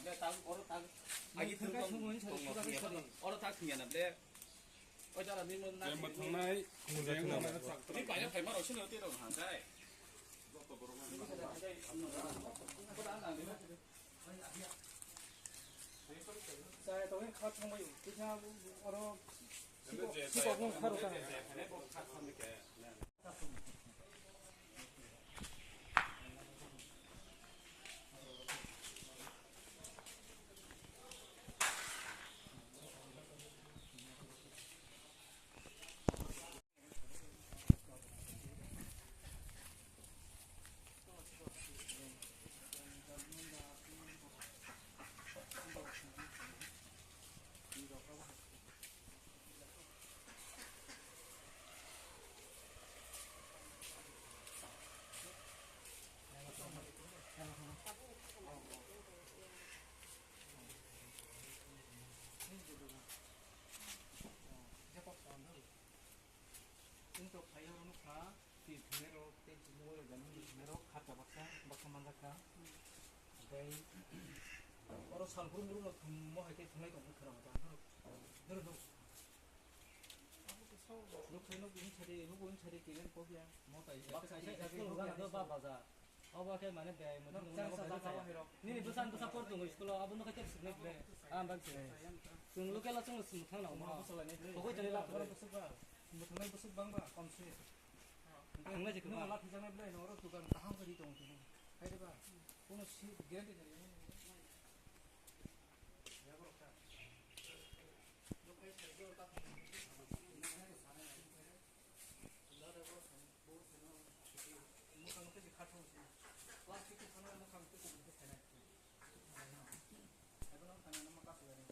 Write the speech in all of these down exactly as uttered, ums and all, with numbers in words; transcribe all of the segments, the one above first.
Agi thung tong tong no thung ya na ble. Oi jara ni mon na. Jemba thungnai. Jemba thungnai. Ni pai na pai ma ro sino te ro ha jai. Joto borok ma. Chai to kha thang bai. Kisa oro. Sikok sikok kharo ta. Chwng tok khlai rw nukha, twi thwngnairok tei mobile bai nini thwngnairok kharka baksa, baksa manjakha. Tei oro sal brum brum rok thwngmo hai khe thwnglai tongkha khwrang ta. Doro doro. Nuk thai nuk wng sari, nuk wng sari kelen kok ya. Mo tai baksa kaisa kaisa school hwnna do ba baja. Obo khe mane biyai muitu nung nang nang sajak biyai. Nini bwsa bwsa por tongo school o, abo nokhe tei swknai ble. Ah, bak se. Chwng local o chwng swng thang nang mo. Hogoi tongwi lak thang. Mwthangwi bwswk bangba komse. Thangna jikhe nung ba. Lak thijaknai ble no oro dukan kaham khe ri tongo tini. Hai de ba. Kono si guarantee nai. Mwkhang twi khatungsi. Plastic khe thangna mwkhang twi kubun khe phainai. Abo no thangna ma kasu ya ni.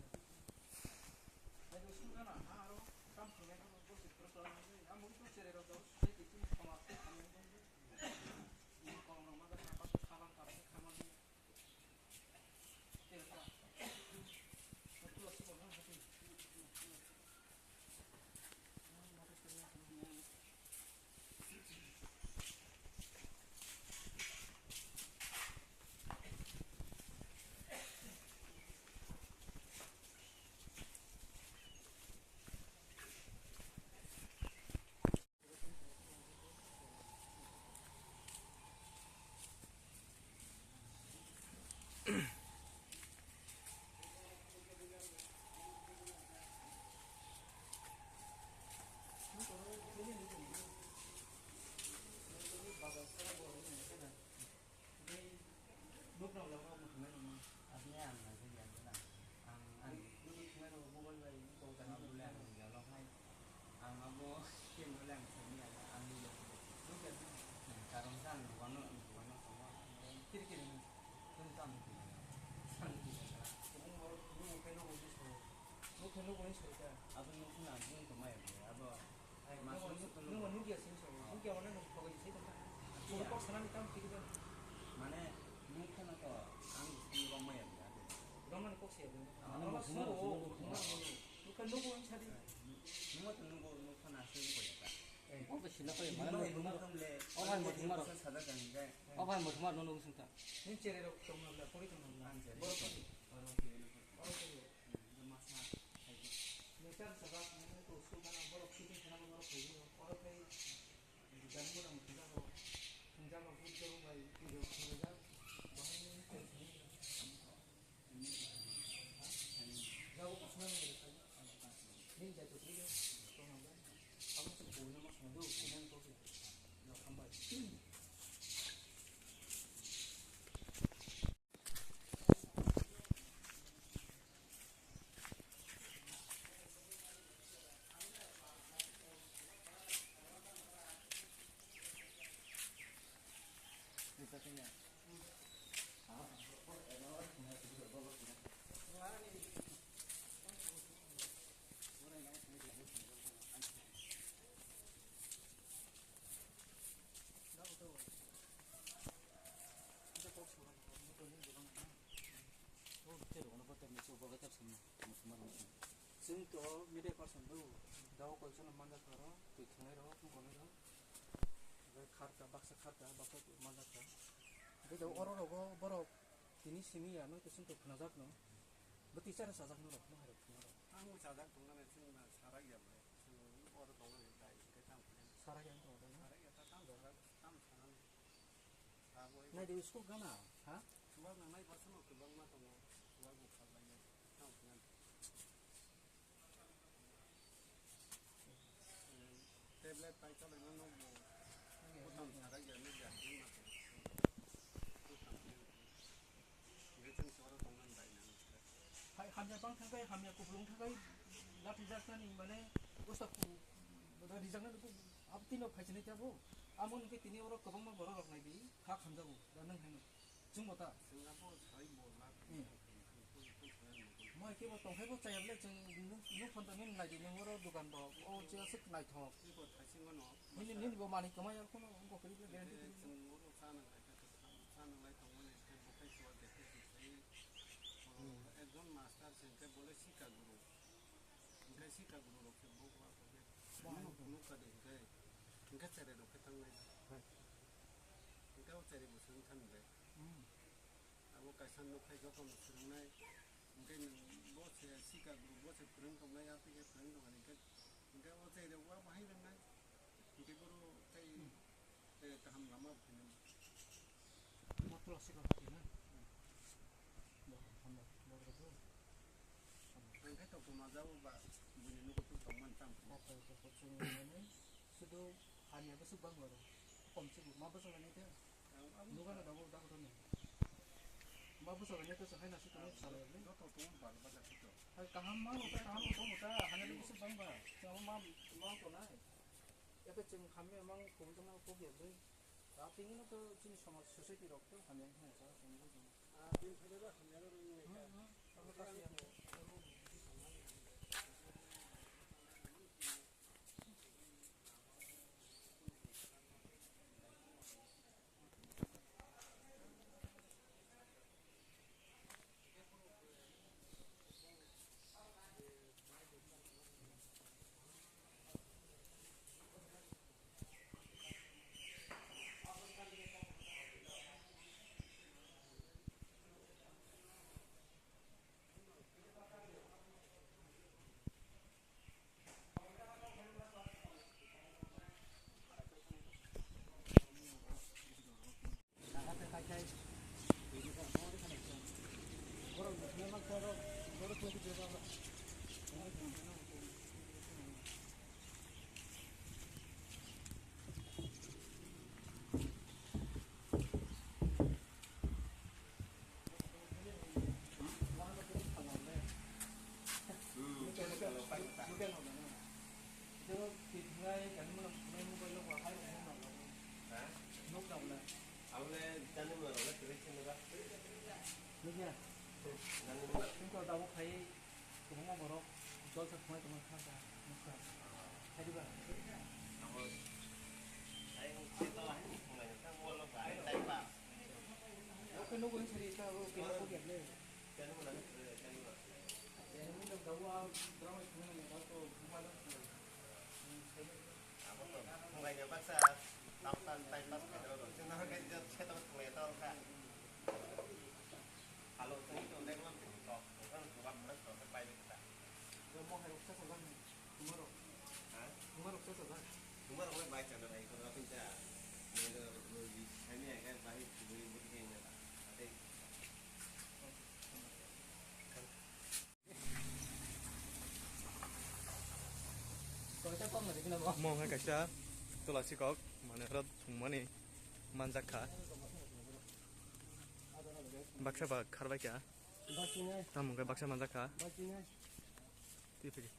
Abo sung kana ha aro kam thungnai khe bo se pro pro na ni. Amo to chere ro do sai ke chini sama se thangna ni. Ni kong no ma da ka pa khabang ka khabang. Nuknang jaga o mwthangnairokno. Aboni ang naijakya, ang, ang, nini thwngnairok mobile bai kok tangwi rwle ang naijakya, ang abo khe rwle ang saimanya, ang nukya, nukya, karon khe ang wano, wano tongo, kiri kiri hwn, chwng tamo kiri, ang kiri kha. Chwng borok nukgo khe nukgo hwnwi sao, nuk khe nukgo hwnwi sao khe. Abo nuk kheno ang bini tongmaya khe, abo. Ai, mas nungbo, nungbo nungya sini so. Oh. Nungya mane nung pogoi se tong. Iya. Kok sanani tam kiri dan. Mane nung kheno to ang sini romma ya bela. Romma ni kok se ya bela. Ah. Romma nungbo, so, nungbo, oh, nungbo, nungbo. Nungbo, nungbo sadi. Nungbo to nungbo, nung khana se nungbo ya ta. Eh. Oh, to sila ko ya, mane nungbo, nungbo. Nungbo le. Oh, hai, nungbo, nungbo. Sada kan ga. Oh, hai, nungbo, nungbo sung ta. Ni chere rok tong na bela, pori tong na bela. Ang chere. Borok tong. Borok tong. Borok tong. Nature sajak nini to school gana borok shooting khaina borok phaiwi oro khe jani mota mota jago thwngjak rok video rok bai video thwngjak bahai nini tel thani jago kusuna nini tel thani nini jai to thani tong nang bai abo se kowina ma songdo kowina to se hambai. Chwng to media person bo, dago koi jona manjak aro, twi thwngnai rok, tong gonai rok, kharka, baksa kharka, baksa manjak kha. Tei oro rogo borok Tini simi ya, no, to sing to khwnajak no. Bo teacher sajak no rok, no hai rok khwnajak. Ang bo sajak tong nani, chwng na sarak ya bai. Chwng oro tong nani dai, tei tang phai. Sarak ya tong nani. Sarak ya ta tam sarak, tam sarak. Nai de school gana, ha? Chuwak nang nai basa no kwbangma tongo. Chuwak bo khalai ya. Tang phai. Tablet pai kalaima no bo bwtang sarak ya, nukya, nukya. Bwtang ya. Hwnkhe chwng se oro tongmani bai nang. Hai hamya bang thangkai, hamya kupulung thangkai, lathi jaknani mane bwsa ku, da rijaknani ku, abtino phaisinai tabo. Amo hwnkhe tini oro kwbangma borok rok nai di, kha khamjago, da nwng haino. Chwngbo ta. Chwng abo sai bo lak. Hmm. Moi kebo tongkhai bo chaya bole chwng nuk, nuk phone to nini nai di, nung oro dukan bo, o chiya sik naithok. Iko thaising mano. Nini, nini bo manwi kwmai ar kono wngkok kwrwi bole guarantee kwrwi. Chwng oro cha nang lai kha, cha nang lai tongmani khe bo khai chuwa de khe sai. Hmm. Ekjon master se hwnkhe bole sika guru. Hwnkhe sika guru rok khe bo wa bo khe. Wa. Nuk, nuk ka de hwnkhe. Hwnkhe cherai rok khe thangnai. Hai. Hwnkhe o cherai bo swng thani de. Hmm. Abo kaisa nukhai jotono phwrwngnai, hwnkhe nwng bo se sika guru, bo se phwrwng tongnai, a twi khe phwrwng tongmani hwnkhe, hwnkhe o chairok wa bahai rwngnai, hwnkhe boro tei, hmm, tei kaham lama bo phainai. Motro sika khe na? Bo hamya, bo rwdu. Hwnkhe to kwmajao ba, buini nugo tong tongmani tamo. Motro sika khe nani, sudu hamya bwswk bangma rw, komse bo ma bwswk nani de. Nugano dago dago to ni. Ma bwsa bai to sa hai na si to sa le. Joto to bar ba da to. Hai kaham ma ta kaham to mo ta hanya ni bisi bang ba. Sa ma ma ko na. Ya to ching khamya mang ko to ma ko ge le. Ta ping no to chini samaj society rok to hanya hanya sa ko ni. Ah, pin phai da hanya ro ni ka. Nukya. Kwbangma borok jol sak thumai tongma kha kha nukha. Hai diba? Oke, nugo ni sari ka, oke, oke, oke. Abo to, wngkha baksa, tam tam time pass khairok rok. Chwng nahar khe je seto thwngya ta wngkha. Alo chwng to nek lam to, to, to, to, to, to, to, pai de ta. Yo mo hai rok sa sa jang ni, tumaro. Ha? Tumaro sa sa jang. Tumaro mo bai chana bai ko, apin ta. Mo do, mo di, hai ni ai kai bai, mo di, mo di, mo di, mo di. Omo wngkha kaisa tulasi kok, manwi oro thwngmani manjak kha. Baksa ba kharbai kha. Tamo wngkha baksa manjak kha. Twi phai di.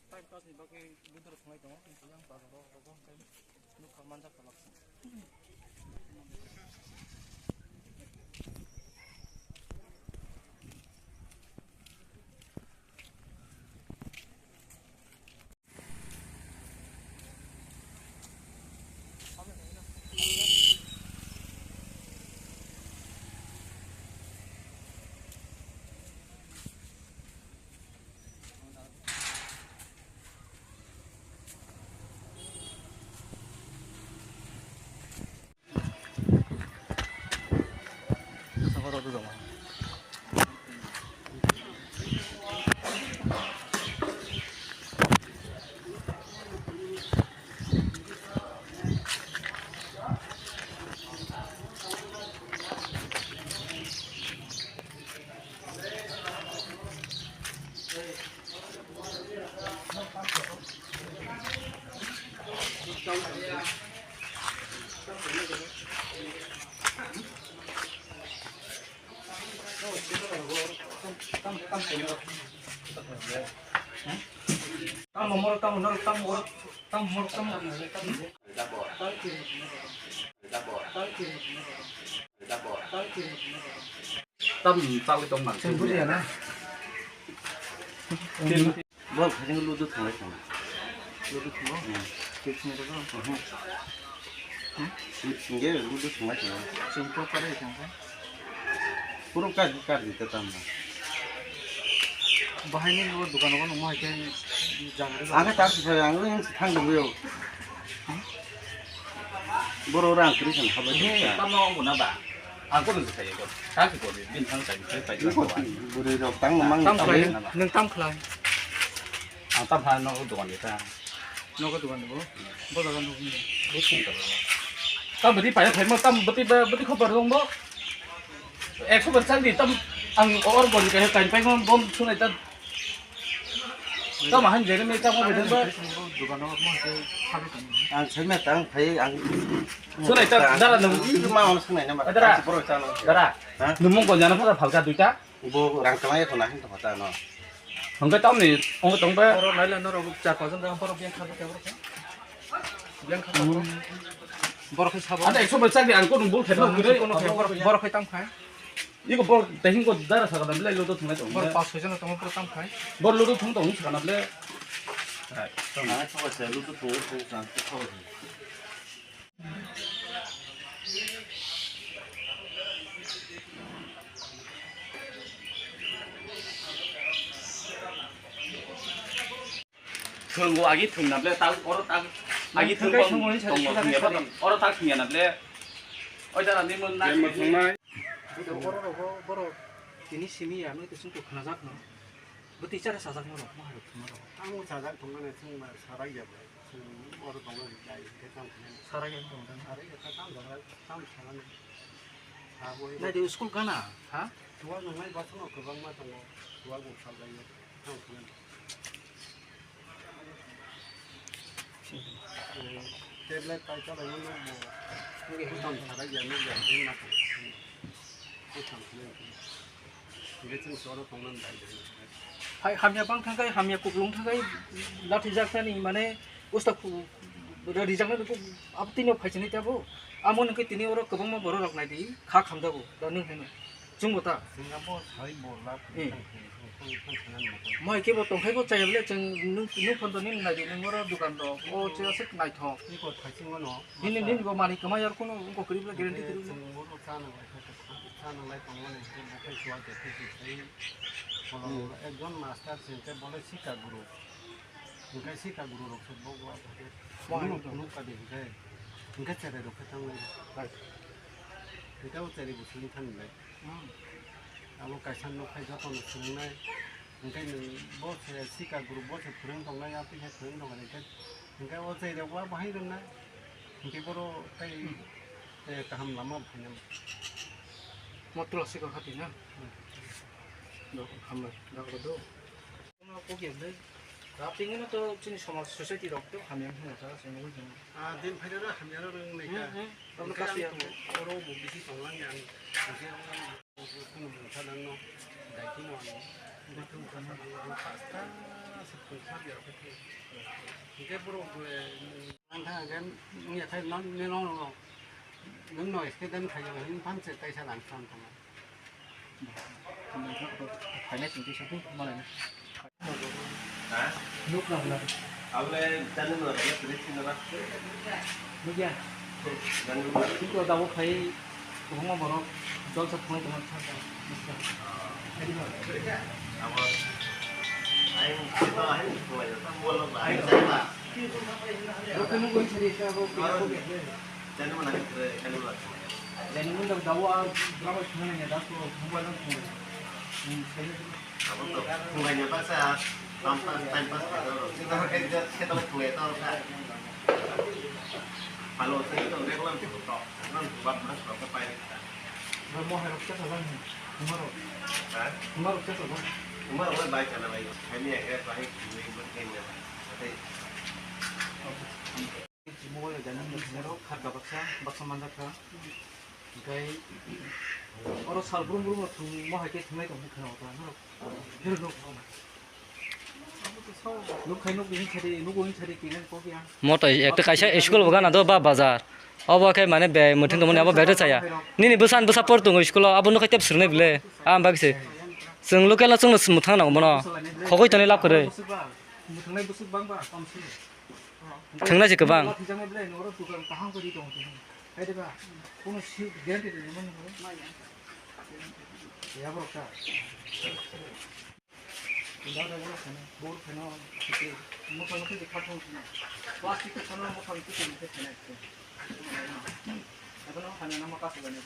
Time pass ni bagwi budor thwnglai tongo, kintu yang bazar o rogo hwnkhe nukha manjak tongo. Tamo moro, tamo noro, tamo oro, tamo moro, tamo. Tam chagwi tong man. Chwng bujiya na? Bol khaijak ludu thwnglai thangna. Ludu thwngo? Hmm. Khe thwngwi rwgo? Hmm? Hingke ludu thwnglai thangna. Chwng to kare thangkha. Puro kar, kar di ta tamna. Bahai ni bo dukan o nungma hai khe jang rwgo. Ang khe tar sifai, ang ring thang dungwi o. Hmm? Boro rang kwrwi khan habai. He, tamo wngkha na ba? Ang kono se khaye ko. Ta se ko, bini thang sai, sai, sai. Bwrwi rok tang mang. Tam khlai, nwng tam khlai. Ang tam ha no dogan de ta. Nogo dogan de bo. Bo dogan de bo. Tam bwtwi paya phaima, tam bwtwi ba, bwtwi khobar dong bo. Ekso bar chang di tam ang or bon kaya kain pai bom sunai ta. Tamo han jere me tamo beden ba. Ang sai me tang phai ang. Sunai ta dara nung. Ma on sunai na ma. Dara. Boro chano. Dara. Ha? Numung ko jana phara phalka duita. Bo rang kalai ko na hin ta phata no. Hongke tamni ong tong ba. Oro naila noro cha ko jang boro biang kha ka boro. Biang kha. Boro khe sabo. Ada ekso bar chak di ang ko nung bul khe no gure. Boro khe tam khai. Iko bor tehing ko dara sakana belai ludo thungnai tong. Bor pas soi jona tong bor tam khai. Bor ludo thung tong sakana belai. Hai. Ang thok se ludo thung thung sang thok. Thwng o agi thwng na ble, tak oro tak agi thwng thwng kai bo thwng o ni tongo, sari thwng ya sari. Oro tak thwng ya na ble. Oi jara ni mun na. Bema thwngnai. Oro rogo borok tini simi ya, nui to sung to khna jak no. Bo teacher sajak no rok, ma hai rok thwng rok. Tamo sajak thwng mani thwng ma sarai ya ble. Thwng oro tongo jai ke tam thwng. Sarai ya tong dan. Sarai ya tam thwng, tam thwng. Abo. Nai de school gana, ha? Tuwa nang nai ba thwng kwbangma tongo. Tuwa bo sajak ya. Tam thwng. Tablet pai chalai no nukbo. Bwtang sarai ya nukya, bini nakhung. Bwtang khwlai. Hingke chwng soro tongmani dai dai. Hai hamya bang thangkai, hamya kuklung thangkai, lathi jak thani mane usta khu-, rijak nani kuk abtino phaichini tabo. Amo nungke tini oro kwbangma borok rok naidi, kha khamjago, da nung heno. Chwngbo ta? Chwngbo sai bo lak. Hmm. Thang thang thang thang thang thang thang thang. Moi khe bo tongkhai bo chaya bole chwng nung, nung phone to nini naidi nung oro dukan rok. O che aswk naithok. Iko thaiching mano. Nini, nini bo manwi kwmai ar kuno wngkok kwrwi bole guarantee kwrwi bole. Chwng bo cha nang lai kha kha. Sa nwnglai tongmani hwnkhe bo khe chuwa de khe se sai. Kolom Hmm. Ekjon master se hwnkhe bo le sika guru. Hwnkhe sika guru rok se bo bo khe Mo hai nuk to. Nuk ka de hwnkhe. Hwnkhe cherai rok khe thanglai. Right. Hwnkhe o cherai bo swrwng thani lai. Hmm. Abo kaisa nuk khai joto no swrwngnai. Hwnkhe nwng bo se sika guru bo se phwrwng tongnai, a twi se phwrwng tongnai hwnkhe. Hwnkhe o cherai rok bo bahai rwngnai. Hwnkhe boro tei, hmm, eh, kaham lama bo phainai. Motro sikon hati na? Hmm. Do, hambai, do, do, do. Kono kok ya ble. Raping no to chini somaj society rok to hamya hwnwi ta, chini wi jani. Ah, din phaida na hamya rok nang nai ka. Hmm, hmm. Abo hwnkhe kasi ang ya. To oro bo bisi tonglang ya ang. Hwnkhe ang Khulumung sa nang no, daikhe no ang, bwthwng sa nang no, pasta se phung sa biyar khe thung. Hwnkhe borok, eh, ang thang hwnkhe wngya khai no, nini no, no, nwng no student khai yo, hwn phan se taisa lang sam thang. Phainai chwng kisa phung malai na. Ha? Nuk na bwla. Abole chani mo na bwla tini sini ba. Nuk ya. Chani mo. Nuk to dawo khai, kwbangma borok jol sa thangwi tongma thang thang. Nuk ya. Abo. Ai, kita ai, kita bolo ba. Ai, saya ba. Nuk nuk win sari sa bo. Chani mo na kre, chani mo na. Chani mo na dawo a, dawo thangna ya, dawo mobile thangna. Hmm, sari. Abo to phungai ni baksa time pass, time pass khe tong rw. Sita khe je khe tong phungai tong kha. Palo se to regular to to. Regular to bab mas ko pai kha. Ba mo hai rok cha sa ni. Mo rok. Ha? Mo rok cha sa. Mo rok bai kana bai. Kami ya ke bai ni bai ni. Mobile da nang nang rok kharka baksa, baksa manjak kha. Hwnkhe oro sal brum brum rok thwng mo hai khe thwngnai tong khe khna o ta, norok. Norok. Nuk khai nuk bini sari, nuk bini sari kini kok ya. Moto ekta kaisa school bo gana do ba bazar. Obo khe mane be muthung tongmani abo bag chaya. Nini bwsa bwsa por tongo school o, abo nuk khai tep swrwngnai bwle. Am bagwi se. Chwng local no chwngno swmwthang nango bono. Khogoi tonwi lab kwrwi. Mwthwngnai bwswk bang ba, kom sini. Thwngna se kwbang. Lathi jangnai belai, noro dukan kaham khe ri tongo tini. Hai de ba, kono si guarantee de mani horo. Ya bro ka. Inda da bro kana, bor kana, mukha mukha de khatung kana. Plastic kana mukha mukha de kana. Abono hanya nama kasu gani.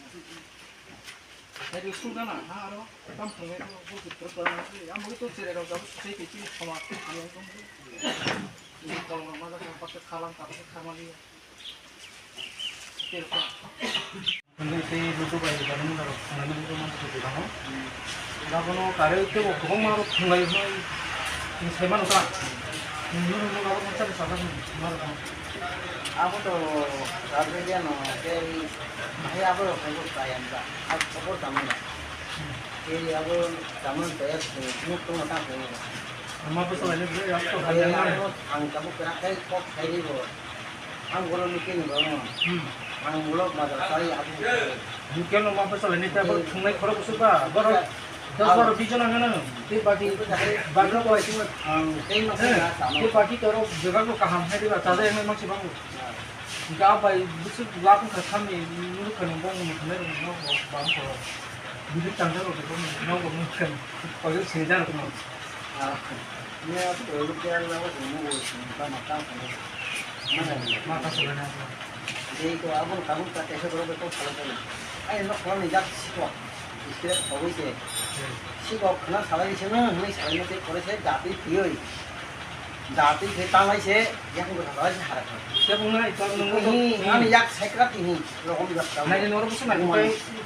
Hai de sung kana, ha aro, tam thangwe ko, bo kutro kana. Ambo to chere rok jabu sei ke chini thoma. Ini kolong ma da paksa khalang, paksa khamali. Hwnwi tei luku bai gari munda rok thangnaimani rw mani kwbangma. Abono karwi teibo kwbangma rok thwnglai hwnwi chwng sai mano ta. Nwng nwng abo masa bwsa bai mano ta. Abo to karwi ya no tei hai abo rok hai bo kaya ta. Abo tamo ya. Tei abo tamo ya nuk tong ta. Ma bwsa bai ni bwrwi abo to hai ya. Ang tabuk kwrak khe kok sai bo. Ang borok ni kini bo. Hmm. Ang mulok madra sai abo. Mukhe no ma bwsa bai ni ta bo thungnai khorok bwswk ba. Borok dos baro bish jona nang nang. Tei baki, baki ko ang tei ma. Tei baki to rok jebak rok kaham hai diba, chaja yang mang si bango. Ga bai bwswk lak wngkha samni nunu khe nung bong nung thunai rok no bang ko. Bini tangja rok no bong nung khe. Pagel sini jar rok no. Ni a to lu kya la wa mo wo sin ba ma ta ko. Mana ni. Ma ta ko na. Dei ko abon kabun ka te se boro ko phala ko. Ai no ko ni jak siko. Iskire ko wi se. Siko khna salai se no, ni salai no te kore se dati thiyoi. Dati the tanglai se, yang ko salai se hara ko. Te bung na ito nung ko. Ni ani yak sekra ti ni. Rokom jak ta. Na ni noro busu na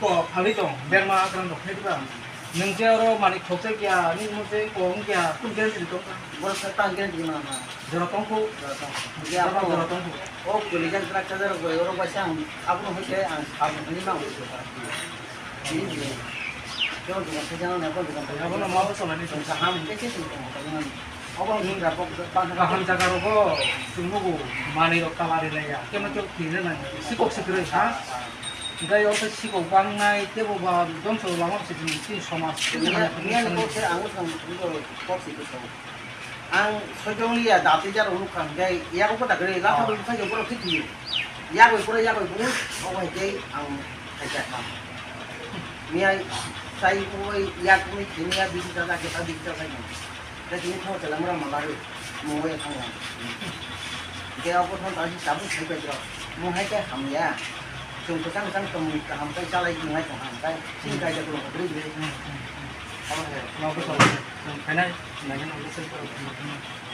ko phali tong. Berma akran rok phai ba. Nwng je oro manik thokjak ya, ani mo je kong ya, kun guarantee tong kha? Borok sa tang guarantee ma ma. Jora tong kho? Jora tong kho. Je abo jora tong kho. O kuli jan trak chajar bo oro bai sang, abo no hoite ang sab ni ma usu ta. Ni ni. Yo dukan sa jang na ko dukan. Abo no ma bo salai ni. Sa ham ke ke tong kho. Abo nwng da bok ba. Kaham jaga rogo, chwng nugo, manwi rok tala ri lai ya. Kema chok thwi na nang. Sikok sikroi ha. Gai o khe sikok bangnai, tebo ba dongso lama se chini somaj. Niya, niya ni kok se ang usang bujo kok si kuso. Ang sojong liya dati jar unu khang gai, ya ko ta gre la ko khai ko ro thik ni. Ya ko ko ya ko bu, o hai gai ang khai ja ma. Miyai sai oi yak mi kini ya bisi ta ke ta bisi ta sai. Ta kini thong chala mura malar mo ya thong. Ke ako thong ta si tabu sai pe jo. Mo hai ke ham ya. Chung ko sang sang tong ka ham kai chalai mo hai tong ham kai. Sing kai ja ko ko bri bri. Abo hai. Nokosong. Kainai, naikhe nokosong.